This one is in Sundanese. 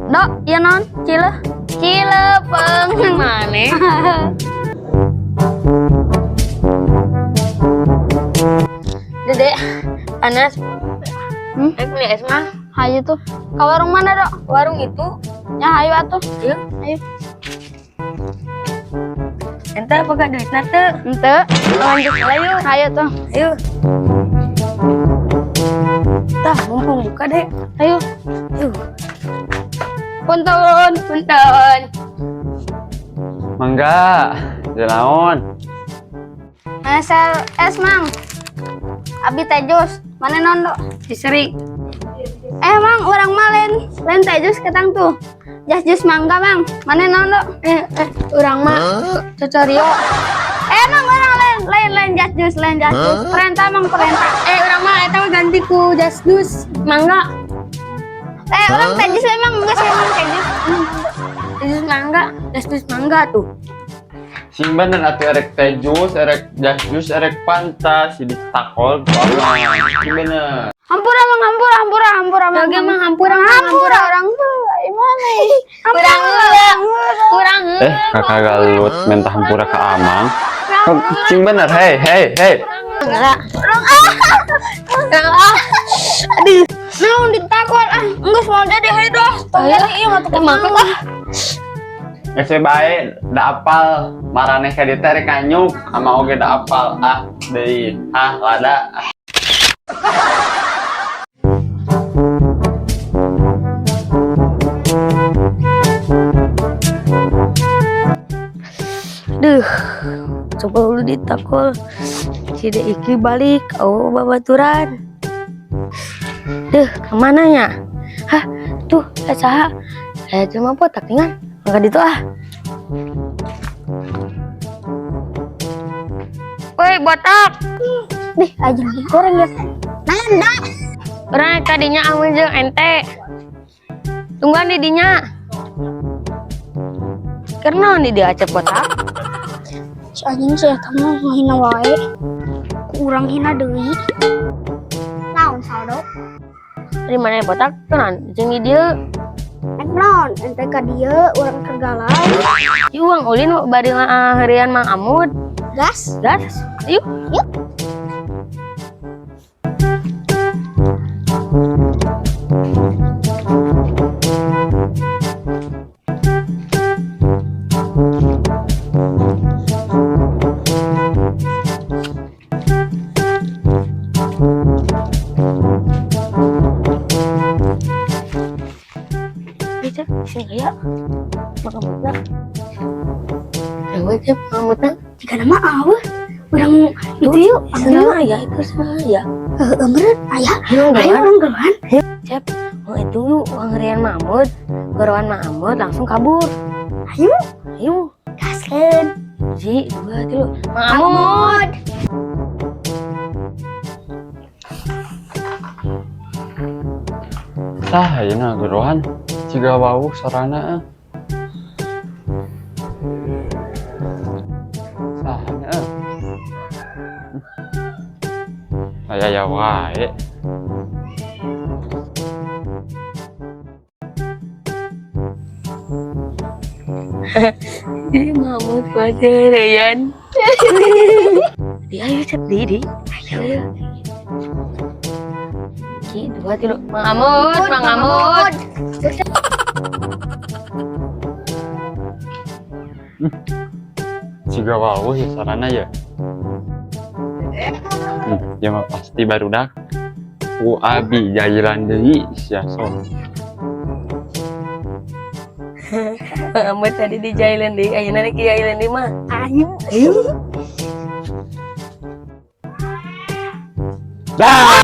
Dok, iya non, cile. Cilepeng. Mana? Dede, panas. Hmm? Rek beli es mah. Hayu tuh. Ke warung mana, Dok? Warung itu. Ya, hayu atuh. Yuk. Ayo. Ente apakah duit nate? Ente. Lanjut lah yuk. Hayu tuh. Ayo. Tah, mumpung buka deh. Ayo. Yuk. Punten, punten. Mangga, naon? Asal es, Mang. Abi teh jus. Mana non, Dok? Si Sri. Eh, Mang, orang mah lain lain teh jus ketang tuh. Jas jus mangga, Mang. Mana non, Dok? Urang mah cocorio. Eh, Mang, orang lain lain lain jas jus, lain jas jus. Perintah, Mang, perintah. Eh, urang mah eta mah ganti ku jas dus mangga. Eh, orang teh jus emang enggak sih, emang teh jus. Jas jus mangga, jas dus mangga tuh. Sing bener atuh erek teh jus, erek jas jus, erek pantas, si ditakol sing bener. Hampura, Mang, hampura, hampura, hampura, Mang. Oke, Mang, hampura, Mang, Hampura, orang gimana? Kurang heula. Kurang Eh, kakak galut minta hampura ke Amang. Sing bener, hei, hei, hei. Heula. Urang ah. Aduh. Naon ditakol ah, enggeus mau jadi hayu doh. Tong Ayo. jadi ieu mah tukang Mangkok ah. Geus we bae, da apal maraneh ka dieu teh erek nganyuk, ama oge da apal. Ah, deui. Ah, lada. Duh, coba dulu ditakol. Si Dek Iki balik, oh babaturan. Duh, kemana nya? Hah, tuh, saha? Cuma botak tingan. Enggak ditu ah. Woi, botak. Dih, aja goreng ya. Nanda. Urang tadinya amun jeung ente. Tungguan di dinya. Karena di dia acep botak. Si anjing sih eta mah ngahina wae. Ku urang hina deui. Naon saldo? Di mana ya botak? Tenan, jeung di dieu. Nek naon ente ka dieu urang keur galau. Yuk, uang ulin bari harian Mang Amud. Gas. Gas, yuk. Yuk. Ayo, Cep, sini kayak Mang Amudna. Ayo, Cep, Mang Amudna. Jika nama aweuh urang itu yuk panggil yuk. Senang ya, itu senang ya. Heueuh meureun aya. Ayo, Ayo geroan. urang geroan. Cep, mau itu yuk, uang harian Mang Amud. Geroan Mang Amud langsung kabur. Ayo. Ayo, Gaskeun. ji, dua, tilu. Mang Amud. Tah, ayeuna geroan. Ciga wawuh sorana eh. Sahana eh. Aya ya wae. Ih, Mang Amud kuatir, Yan. Di, ayo, Cep, di, di. Ayo. Ji, dua, tilu. Mang Amud, Mang Amud. Ciga wawuh ya sarana ya. Ya mah pasti barudak. Ku abi jailan deui sia sok. Mang Amud tadi di jailan deui, ayeuna rek jailan deui mah. Ayo. Ayo. Dah.